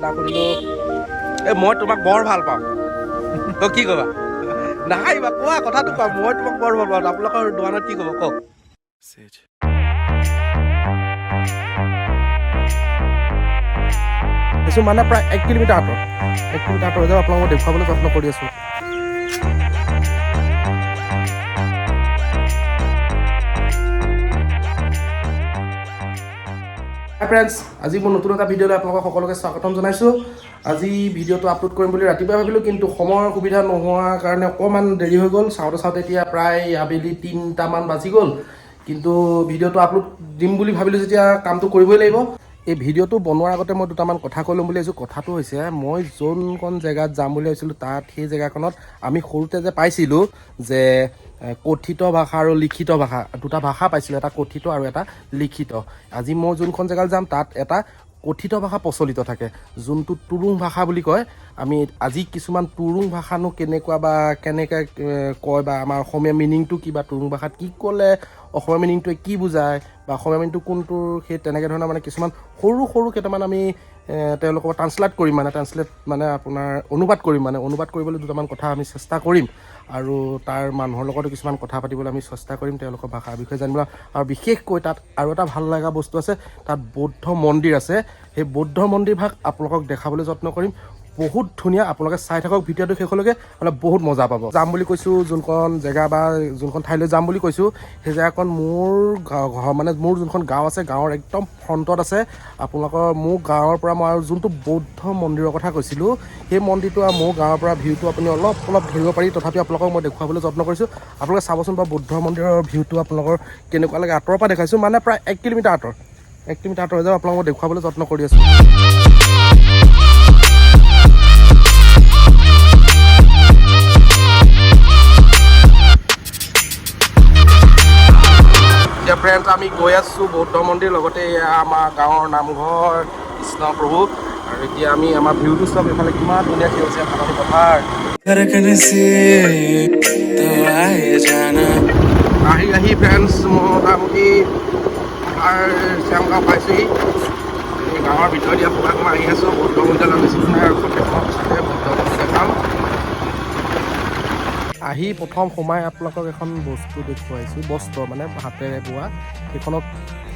সুধিলোঁ, এই মই তোমাক বৰ ভাল পাওঁ, তই কি ক'বা? নাহাঁহিবা, কোৱা কথাটো কোৱা। মই তোমাক বৰ ভাল পাওঁ, আপোনালোকৰ দোকানত কি ক'ব কওক? আছোঁ মানে প্ৰায় 1 কিলোমিটাৰ আঁতৰ, 1 কিলোমিটাৰ আঁতৰ যাব আপোনালোকক দেখুৱাবলৈ যত্ন কৰি আছোঁ। হাই ফ্ৰেণ্ডছ, আজি মোৰ নতুন এটা ভিডিঅ'লৈ আপোনালোকক সকলোকে স্বাগতম জনাইছোঁ। আজি ভিডিঅ'টো আপলোড কৰিম বুলি ৰাতিপুৱাই ভাবিলোঁ, কিন্তু সময়ৰ সুবিধা নোহোৱাৰ কাৰণে অকণমান দেৰি হৈ গ'ল। চাওঁতে চাওঁতে এতিয়া প্ৰায় আবেলি 3টামান বাজি গ'ল। কিন্তু ভিডিঅ'টো আপলোড দিম বুলি ভাবিলোঁ যেতিয়া কামটো কৰিবই লাগিব। এই ভিডিঅ'টো বনোৱাৰ আগতে মই দুটামান কথা কৈ ল'ম বুলি ভাবিছোঁ। কথাটো হৈছে, মই যোনকণ জেগাত যাম বুলি ভাবিছিলোঁ, তাত সেই জেগাকণত আমি সৰুতে যে পাইছিলোঁ যে কথিত ভাষা আৰু লিখিত ভাষা, দুটা ভাষা পাইছিলোঁ, এটা কথিত আৰু এটা লিখিত। আজি মই যোনখন জেগাত যাম, তাত এটা কথিত ভাষা প্ৰচলিত থাকে, যোনটো টুৰুং ভাষা বুলি কয়। আমি আজি কিছুমান টুৰুং ভাষানো কেনেকুৱা বা কেনেকৈ কয় বা আমাৰ অসমীয়া মিনিংটো কি বা টুৰুং ভাষাত কি ক'লে অসমীয়া মিনিংটোৱে কি বুজায় বা অসমীয়া মিনিংটো কোনটোৰ, সেই তেনেকৈ ধৰণৰ মানে কিছুমান সৰু সৰু কেইটামান আমি তেওঁলোকৰ ট্ৰান্সলেট কৰিম, মানে ট্ৰান্সলেট মানে আপোনাৰ অনুবাদ কৰিম, মানে অনুবাদ কৰিবলৈ দুটামান কথা আমি চেষ্টা কৰিম আৰু তাৰ মানুহৰ লগতো কিছুমান কথা পাতিবলৈ আমি চেষ্টা কৰিম, তেওঁলোকৰ ভাষাৰ বিষয়ে জানিবলৈ। আৰু বিশেষকৈ তাত আৰু এটা ভাল লগা বস্তু আছে, তাত বৌদ্ধ মন্দিৰ আছে। সেই বৌদ্ধ মন্দিৰভাগ আপোনালোকক দেখাবলৈ যত্ন কৰিম। বহুত ধুনীয়া, আপোনালোকে চাই থাকক ভিডিঅ'টো শেষলৈকে, মানে বহুত মজা পাব। যাম বুলি কৈছোঁ যোনখন জেগা বা যোনখন ঠাইলৈ যাম বুলি কৈছোঁ, সেই জেগাকণ মোৰ ঘৰ, মানে মোৰ যোনখন গাঁও আছে, গাঁৱৰ একদম ফ্ৰণ্টত আছে। আপোনালোকৰ মোৰ গাঁৱৰ পৰা মই আৰু যোনটো বৌদ্ধ মন্দিৰৰ কথা কৈছিলোঁ, সেই মন্দিৰটো আৰু মোৰ গাঁৱৰ পৰা ভিউটো আপুনি অলপ অলপ ধৰিব পাৰি। তথাপি আপোনালোকক মই দেখুৱাবলৈ যত্ন কৰিছোঁ। আপোনালোকে চাবচোন বাৰু বৌদ্ধ মন্দিৰৰ ভিউটো আপোনালোকৰ কেনেকুৱা লাগে। আঁতৰৰ পৰা দেখাইছোঁ, মানে প্ৰায় 1 কিলোমিটাৰ আঁতৰ, 1 কিলোমিটাৰ আঁতৰ হৈ যাব, আপোনালোকক দেখুৱাবলৈ যত্ন কৰি আছোঁ। এতিয়া ফ্ৰেণ্ডছ, আমি গৈ আছোঁ বৌদ্ধ মন্দিৰ, লগতে এয়া আমাৰ গাঁৱৰ নামঘৰ, কৃষ্ণ প্ৰভু। আৰু এতিয়া আমি আমাৰ ভিউটো চাওক, এইফালে কিমান ধুনীয়া সেউজীয়া ধাননি পথাৰ। धड़कन से तो आए जाना। আহি আহি ফ্ৰেণ্ডছ, মোটামুটি পথাৰ শ্যামগাঁও পাইছোহি। এই গাঁৱৰ ভিতৰত দিয়া সোমাই সোমাই আহি আছোঁ। বৌদ্ধ মন্দিৰলৈ বেছি দূৰ নাই আৰু খন্তেক সময়ৰ পিছতে বৌদ্ধ মন্দিৰ দেখাম। আহি প্ৰথম সোমাই আপোনালোকক এখন বস্তু দেখুৱাইছোঁ। বস্ত্ৰ মানে হাতেৰে বোৱা, সেইখনক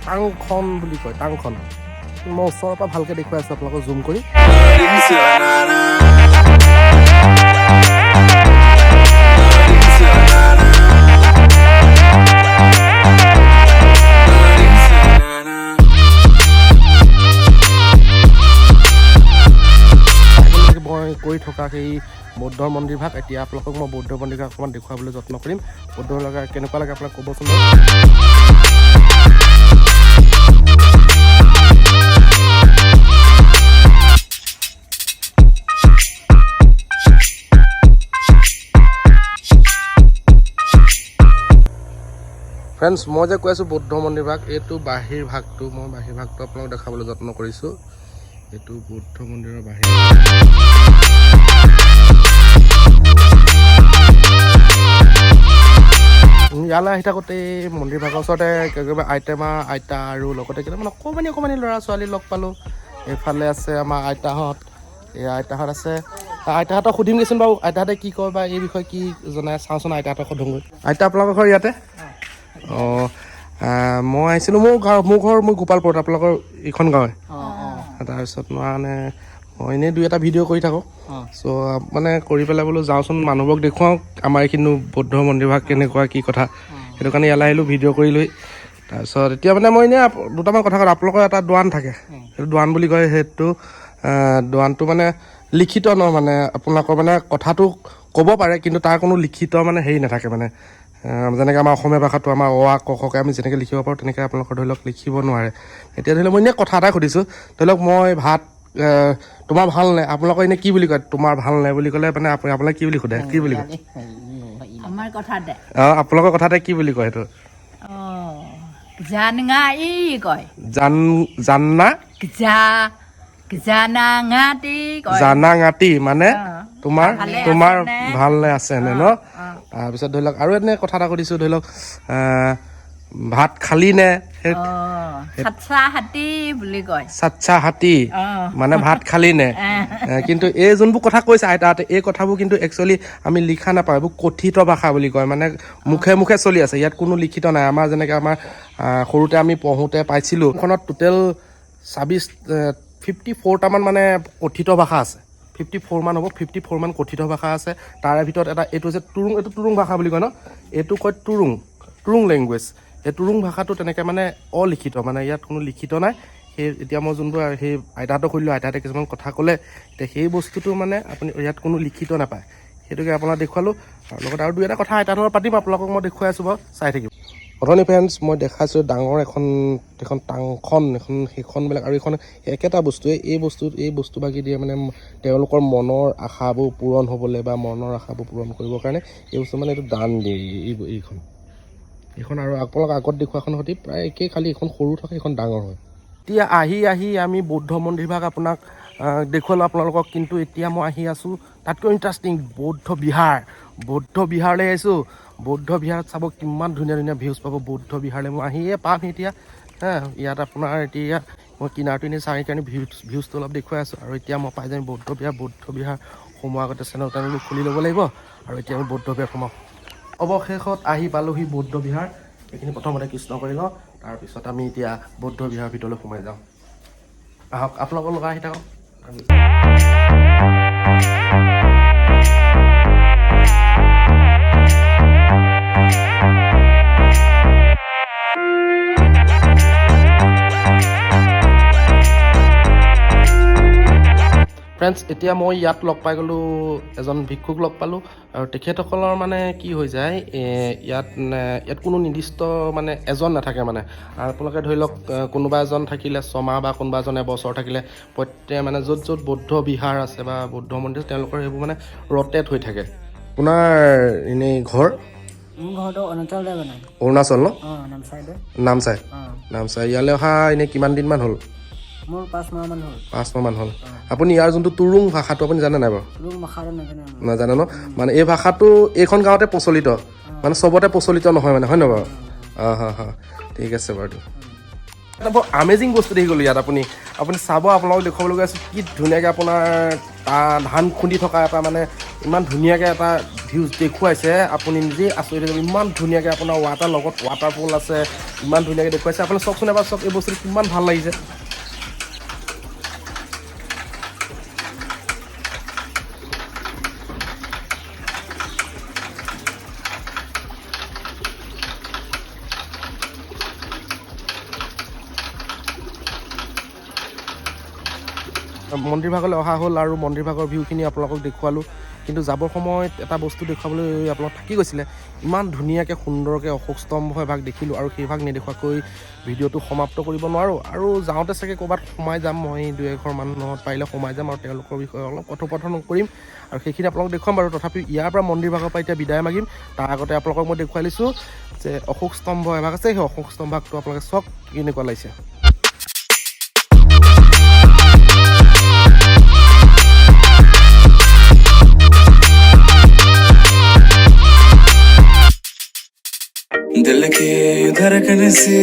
টাংখন বুলি কয়, টাংখন। মই ওচৰৰ পৰা ভালকৈ দেখুৱাই আছোঁ আপোনালোকক জুম কৰি। ना। মই কৈ থকা সেই বৌদ্ধ মন্দিৰভাগ এতিয়া আপোনালোকক মই বৌদ্ধ মন্দিৰভাগ অকণমান দেখুৱাবলৈ যত্ন কৰিম। বৌদ্ধ লগা কেনেকুৱা লাগে আপোনাক ক'বচোন বাৰু। ফ্ৰেণ্ডছ, মই যে কৈ আছোঁ বৌদ্ধ মন্দিৰভাগ, এইটো বাহিৰ ভাগটো, মই বাহিৰ ভাগটো আপোনালোক দেখাবলৈ যত্ন কৰিছোঁ। এইটো বৌদ্ধ মন্দিৰৰ বাহিৰ। ইয়ালৈ আহি থাকোঁতে মন্দিৰ ভাগৰ ওচৰতে একেবাৰে আইতামা আইতা আৰু লগতে কেইটামান অকণমানি অকণমানি ল'ৰা ছোৱালী লগ পালোঁ। এইফালে আছে আমাৰ আইতাহঁত, এই আইতাহঁত আছে। আইতাহঁতক সুধিমগৈচোন বাৰু, আইতাহঁতে কি কয় বা এই বিষয়ে কি জনাই, চাওঁচোন আইতাহঁতক সোধোঁগৈ। আইতা, আপোনালোকৰ ঘৰ ইয়াতে? অঁ, মই আহিছিলোঁ, মোৰ গাঁও, মোৰ ঘৰ মোৰ গোপালপুৰত, আপোনালোকৰ এইখন গাঁৱে। তাৰপিছত মানে মই এনেই দুই এটা ভিডিঅ' কৰি থাকোঁ। চ' মানে কৰি পেলাই বোলো যাওঁচোন, মানুহবোৰক দেখুৱাওঁ আমাৰ এইখিনিনো বৌদ্ধ মন্দিৰভাগ কেনেকুৱা কি কথা। সেইটো কাৰণে ইয়ালৈ আহিলোঁ ভিডিঅ' কৰি লৈ। তাৰপিছত এতিয়া মানে মই এনেই দুটামান কথা কওঁ। আপোনালোকৰ এটা দোৱান থাকে, সেইটো দোৱান বুলি কয়। সেইটো দোৱানটো মানে লিখিত ন, মানে আপোনালোকৰ মানে কথাটো ক'ব পাৰে, কিন্তু তাৰ কোনো লিখিত মানে হেৰি নাথাকে। মানে যেনেকৈ আমাৰ অসমীয়া ভাষাটো আমাৰ অ আ ক খকে আমি যেনেকৈ লিখিব পাৰোঁ, তেনেকৈ আপোনালোকৰ ধৰি লওক লিখিব নোৱাৰে। এতিয়া ধৰি লওক মই এনেই কথা এটাই সুধিছোঁ, ধৰি লওক মই ভাত তোমাৰ ভালনে, আপোনালোকৰ এনেই কি বুলি কয়? তোমাৰ ভালনে বুলি ক'লে মানে আপোনালোকে কি বুলি সোধে, কি বুলি কয়? আমাৰ কথা দে। অঁ, আপোনালোকৰ কথাতে কি বুলি কয় সেইটো? জানঙা ই কয়। জান জান্না জা জানাঙাতি কয়। জানা ঙাতি মানে তোমাৰ ভালে তোমাৰ আছেনে? ভালনে আছেনে ন। তাৰপিছত ধৰি লওক আৰু এনে কথা এটা সুধিছোঁ, ধৰি লওক ভাত খালি নে, সাতচা হাতী বুলি কয়। চাচ্ছা হাতী। মানে ভাত খালি নে? কিন্তু এই যোনবোৰ কথা কৈছে আইতাহঁতে, এই কথাবোৰ কিন্তু একচুৱেলি আমি লিখা নাপাওঁ। এইবোৰ কথিত ভাষা বুলি কয়, মানে মুখে মুখে চলি আছে, ইয়াত কোনো লিখিত নাই। আমাৰ যেনেকৈ আমাৰ সৰুতে আমি পঢ়োঁতে পাইছিলোঁ, খনত টোটেল 26, 54টামান মানে কথিত ভাষা আছে। 54 মান হ'ব, 54 মান কথিত ভাষা আছে। তাৰে ভিতৰত এটা এইটো হৈছে টুৰুং। এইটো টুৰুং ভাষা বুলি কয় ন? এইটো কয় টুৰুং, টুৰুং লেংগুৱেজ। এই টুৰুং ভাষাটো তেনেকৈ মানে অলিখিত, মানে ইয়াত কোনো লিখিত নাই। সেই এতিয়া মই যোনবোৰ সেই আইতাহঁতক সুধিলোঁ, আইতাহঁতে কিছুমান কথা ক'লে। এতিয়া সেই বস্তুটো মানে আপুনি ইয়াত কোনো লিখিত নাপায়, সেইটোকে আপোনাক দেখুৱালোঁ। আৰু লগত আৰু দুই এটা কথা আইতাহঁতৰ লগত পাতিম, আপোনালোকক মই দেখুৱাই আছোঁ বাৰু, চাই থাকিব। অথনি ফ্ৰেণ্ডছ মই দেখাইছোঁ ডাঙৰ এখন এখন টাংখন এখন, সেইখন বেলেগ আৰু এইখন একেটা বস্তুৱে। এই বস্তু ভাগি দিয়ে মানে তেওঁলোকৰ মনৰ আশাবোৰ পূৰণ হ'বলৈ বা মনৰ আশাবোৰ পূৰণ কৰিবৰ কাৰণে এই বস্তু মানে এইটো দান দিয়ে। এইখন আৰু আপোনালোক আগত দেখুৱাখন সৈতে প্ৰায় একেই, খালি এইখন সৰু থাকে, এইখন ডাঙৰ হয়। এতিয়া আহি আহি আমি বৌদ্ধ মন্দিৰভাগ আপোনাক দেখুৱালোঁ আপোনালোকক। কিন্তু এতিয়া মই আহি আছোঁ তাতকৈ ইণ্টাৰেষ্টিং বৌদ্ধ বিহাৰ, বৌদ্ধ বিহাৰলৈ আহিছোঁ। বৌদ্ধ বিহাৰত চাব কিমান ধুনীয়া ধুনীয়া ভিউজ পাব। বৌদ্ধ বিহাৰলৈ মই আহিয়ে পাম এতিয়া। হা, ইয়াত আপোনাৰ এতিয়া মই কিনাৰটো এনেই চাই কাৰণে ভিউজটো অলপ দেখুৱাই আছোঁ। আৰু এতিয়া মই পাই যাম বৌদ্ধ বিহাৰ। বৌদ্ধ বিহাৰ সোমোৱাৰ আগতে চেনেল টেনেলো খুলি ল'ব লাগিব। আৰু এতিয়া আমি বৌদ্ধ বিহাৰ সোমাম। অৱশেষত আহি পালোহি বৌদ্ধ বিহাৰ। এইখিনি প্ৰথমতে কৃষ্ণ কৰি লওঁ, তাৰপিছত আমি এতিয়া বৌদ্ধ বিহাৰৰ ভিতৰলৈ সোমাই যাওঁ। আহক, আপোনালোকৰ লগত আহি থাকক। ফ্ৰেণ্ডছ, এতিয়া মই ইয়াত লগ পাই গ'লোঁ, এজন ভিক্ষুক লগ পালোঁ। আৰু তেখেতসকলৰ মানে কি হৈ যায়, ইয়াত কোনো নিৰ্দিষ্ট মানে এজন নাথাকে। মানে আৰু আপোনালোকে ধৰি লওক, কোনোবা এজন থাকিলে ছমাহ বা কোনোবা এজন এবছৰ থাকিলে, প্ৰত্যেক মানে য'ত য'ত বৌদ্ধ বিহাৰ আছে বা বৌদ্ধ মন্দিৰ আছে, তেওঁলোকৰ সেইবোৰ মানে ৰ'টেট হৈ থাকে। আপোনাৰ এনেই ঘৰ? মোৰ ঘৰটো অৰুণাচলতে বনাই। অৰুণাচল ন? অঁ, নামচাইতে। নামচাই? অঁ। নামচাই। ইয়ালৈ অহা এনেই কিমান দিনমান হ'ল? মোৰ 5 মাহমান হ'ল। 5 মাহমান হ'ল। আপুনি ইয়াৰ যোনটো টুৰুং ভাষাটো আপুনি জানে নাই বাৰু? ৰুম ভাষাটো নাজানো মই। নাজানে ন? মানে এই ভাষাটো এইখন গাঁৱতে প্ৰচলিত, মানে চবতে প্ৰচলিত নহয় মানে, হয় নহয় বাৰু? অঁ, হা হা, ঠিক আছে বাৰু দিয়ক। এটা বৰ আমেজিং বস্তু দেখি গ'লোঁ ইয়াত। আপুনি চাব, আপোনালোকক দেখুৱাবলৈ গৈ আছোঁ কি ধুনীয়াকৈ আপোনাৰ ধান খুন্দি থকা এটা মানে ইমান ধুনীয়াকৈ এটা ভিউজ দেখুৱাইছে, আপুনি নিজেই আচৰিত হৈ যাব। ইমান ধুনীয়াকৈ আপোনাৰ ৱাটাৰ লগত ৱাটাৰফল আছে, ইমান ধুনীয়াকৈ দেখুৱাইছে। আপুনি চাওকচোন এবাৰ চাওক, এই বস্তুটো কিমান ভাল লাগিছে। মন্দিৰ ভাগলৈ অহা হ'ল আৰু মন্দিৰ ভাগৰ ভিউখিনি আপোনালোকক দেখুৱালোঁ। কিন্তু যাবৰ সময়ত এটা বস্তু দেখুৱাবলৈ আপোনালোক থাকি গৈছিলে। ইমান ধুনীয়াকৈ সুন্দৰকৈ অশোক স্তম্ভ এভাগ দেখিলোঁ আৰু সেই ভাগ নেদেখুৱাকৈ ভিডিঅ'টো সমাপ্ত কৰিব নোৱাৰোঁ। আৰু যাওঁতে চাগে ক'ৰবাত সোমাই যাম মই, দুই এঘৰ মানুহত পাৰিলে সোমাই যাম আৰু তেওঁলোকৰ বিষয়ে অলপ কথোপকথন কৰিম আৰু সেইখিনি আপোনালোকক দেখুৱাম বাৰু। তথাপিও ইয়াৰ পৰা মন্দিৰ ভাগৰ পৰা এতিয়া বিদায় মাগিম। তাৰ আগতে আপোনালোকক মই দেখুৱাই লৈছোঁ যে অশোক স্তম্ভ এভাগ আছে, সেই অশোক স্তম্ভভাগটো আপোনালোকে চাওক কেনেকুৱা লাগিছে। दिल की धड़कन से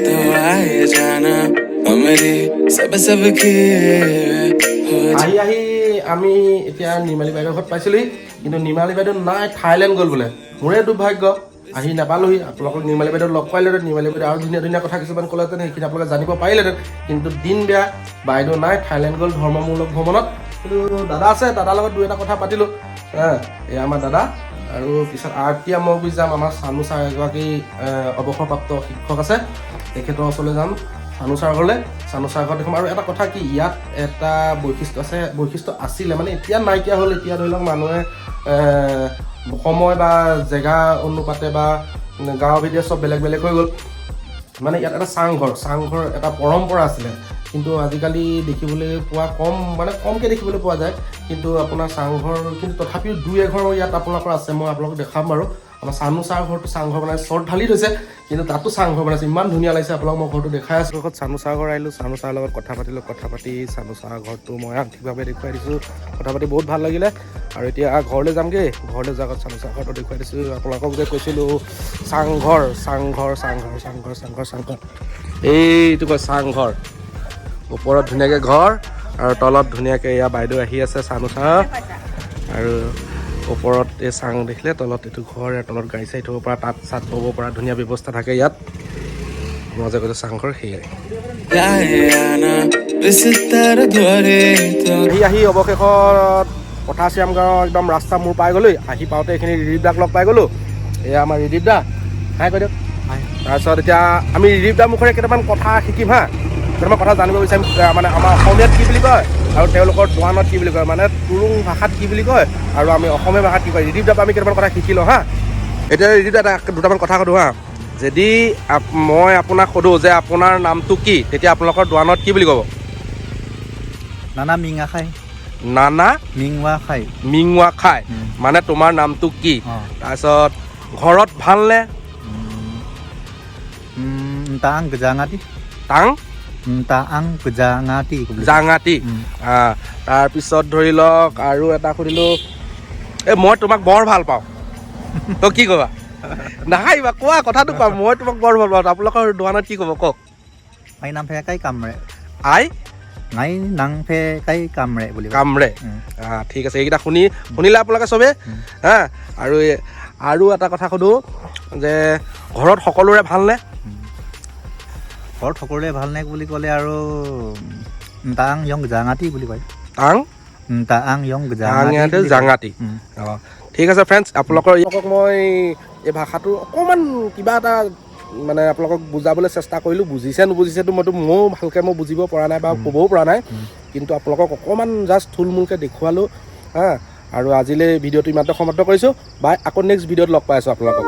तो आए जाना, मेरी सब सबके हो। আহি আহি আমি এতিয়া নিৰ্মালী বাইদেউৰ ঘৰত পাইছিলোহি, কিন্তু নিৰ্মালী বাইদেউ নাই, থাইলেণ্ড গ'ল বোলে। মোৰে দুৰ্ভাগ্য, আহি নাপালোহি। আপোনালোকক নিৰ্মালী বাইদেউ লগ পাইলোহেঁতেন, নিৰ্মালী বাইদেউ আৰু ধুনীয়া ধুনীয়া কথা কিছুমান ক'লেহেঁতেন, সেইখিনি আপোনালোকে জানিব পাৰিলেহেঁতেন। কিন্তু দিন বেয়া, বাইদেউ নাই, থাইলেণ্ড গ'ল ধৰ্মমূলক ভ্ৰমণত। কিন্তু দাদা আছে, দাদাৰ লগত দুই এটা কথা পাতিলোঁ। এয়া আমাৰ দাদা। আৰু পিছত এতিয়া মই গুচি যাম, আমাৰ চানু ছাৰ এগৰাকী অৱসৰপ্ৰাপ্ত শিক্ষক আছে, তেখেতৰ ওচৰলৈ যাম, চানু ছাৰ ঘৰলৈ। চানু ছাৰ ঘৰত দেখোন আৰু এটা কথা কি, ইয়াত এটা বৈশিষ্ট্য আছে, বৈশিষ্ট্য আছিলে মানে এতিয়া নাইকিয়া হ'ল। এতিয়া ধৰি লওক মানুহে সময় বা জেগা অনুপাতে বা গাঁও ভেদে চব বেলেগ বেলেগ হৈ গ'ল। মানে ইয়াত এটা চাংঘৰ এটা পৰম্পৰা আছিলে, কিন্তু আজিকালি দেখিবলৈ পোৱা কম, মানে কমকৈ দেখিবলৈ পোৱা যায়। কিন্তু আপোনাৰ চাংঘৰ কিন্তু তথাপিও দুই এঘৰ ইয়াত আপোনালোকৰ আছে, মই আপোনালোকক দেখাম বাৰু। আমাৰ চানু ছাৰ ঘৰটো চাংঘৰ বনাইছে, চৰ্ট ঢালি থৈছে কিন্তু তাতো চাংঘৰ বনাইছে। ইমান ধুনীয়া লাগিছে, আপোনালোক মই ঘৰটো দেখাই আছোঁ। ঘৰত চানু ছাৰ ঘৰ আহিলোঁ, চানু ছাৰৰ লগত কথা পাতিলোঁ। কথা পাতি চানু ছাৰৰ ঘৰটো মই আংশিকভাৱে দেখুৱাই দিছোঁ। কথা পাতি বহুত ভাল লাগিলে আৰু এতিয়া ঘৰলৈ যামগৈ। ঘৰলৈ যোৱাৰ আগত চানু ছাৰ ঘৰটো দেখুৱাই দিছোঁ আপোনালোকক যে কৈছিলোঁ চাংঘৰ, চাংঘৰ, চাংঘৰ, চাংঘৰ, চাংঘৰ, চাংঘৰ, এইটো কয় চাংঘৰ। ওপৰত ধুনীয়াকৈ ঘৰ আৰু তলত ধুনীয়াকৈ এয়া বাইদেউ আহি আছে চানু ছাৰ। আৰু ওপৰত এই চাং দেখিলে, তলত এইটো ঘৰ, ইয়াৰ তলত গাড়ী চাড়ী থ'ব পৰা, তাঁত চাত ব'ব পৰা ধুনীয়া ব্যৱস্থা থাকে ইয়াত। মই যে কৈছোঁ চাংঘৰ, সেয়াই। लाए आना रिश्तेदार द्वारे तो আহি আহি অৱশেষত পথাচিয়াম গাঁৱৰ একদম ৰাস্তা মূৰ পাই গ'লোঁ। আহি পাওঁতে এইখিনি ৰিদীপ দাক লগ পাই গ'লোঁ। এয়া আমাৰ ৰিদীপ দা, হাই কৈ দিয়ক। তাৰপিছত এতিয়া আমি ৰিদীপ দাৰ মুখেৰে কেইটামান কথা শিকিম। হা, কেইটামান কথা জানিব বিচাৰিম, মানে আমাৰ অসমীয়াত কি বুলি কয় আৰু তেওঁলোকৰ দোৱানত কি বুলি কয়, মানে টুৰুং ভাষাত কি বুলি কয় আৰু আমি অসমীয়া ভাষাত কি কয়। ৰিদীপ দাৰ পৰা আমি কেইটামান কথা শিকি লওঁ। হা, এতিয়া ৰিদীপ দা, এটা দুটামান কথা সোধোঁ। হা, যদি মই আপোনাক সোধোঁ যে আপোনাৰ নামটো কি, তেতিয়া আপোনালোকৰ দোৱানত কি বুলি ক'ব? নানা মিঙা খাই। নানা মিংৱা খাই। মিংৱা খাই। মানে তোমাৰ নামটো কি? তাৰপিছত ঘৰত ভালনে? তাং জাঙাতি। টাং তাং জাঙাতি। জাঙাতি। তাৰপিছত ধৰি লওক আৰু এটা সুধিলোঁ, এই মই তোমাক বৰ ভাল পাওঁ, তই কি ক'বা? নাহাঁহিবা, কোৱা কথাটো কোৱা। মই তোমাক বৰ ভাল পাওঁ, আপোনালোকৰ দোৱানত কি ক'ব কওক? আই নাম ফে কাই কামৰে। আই নাই নাং ফে কাই কামৰে বুলি কয়। কামৰে। ঠিক আছে, এইকেইটা শুনিলে আপোনালোকে চবে। হা, আৰু আৰু এটা কথা সোধোঁ যে ঘৰত সকলোৰে ভালনে? ঘৰত সকলোৰে ভাল নে বুলি ক'লে আৰু তাং য়ং জাঙাতি বুলি কয়। টাং তাং য়ং জাঙাতি জাঙাতি। বুলি কয়। জাঙাতি। অঁ, ঠিক আছে ফ্ৰেণ্ডছ, আপোনালোকক মই এই ভাষাটো অকণমান কিবা এটা মানে আপোনালোকক বুজাবলৈ চেষ্টা কৰিলোঁ। বুজিছে নুবুজিছেতো ময়ো ভালকৈ মই বুজিব পৰা নাই বা ক'বও পৰা নাই, কিন্তু আপোনালোকক অকণমান জাষ্ট থুলমূলকৈ দেখুৱালোঁ। হা, আৰু আজিলৈ ভিডিঅ'টো ইমানতে সমাপ্ত কৰিছোঁ। বাই, আকৌ নেক্সট ভিডিঅ'ত লগ পাই আছোঁ আপোনালোকক।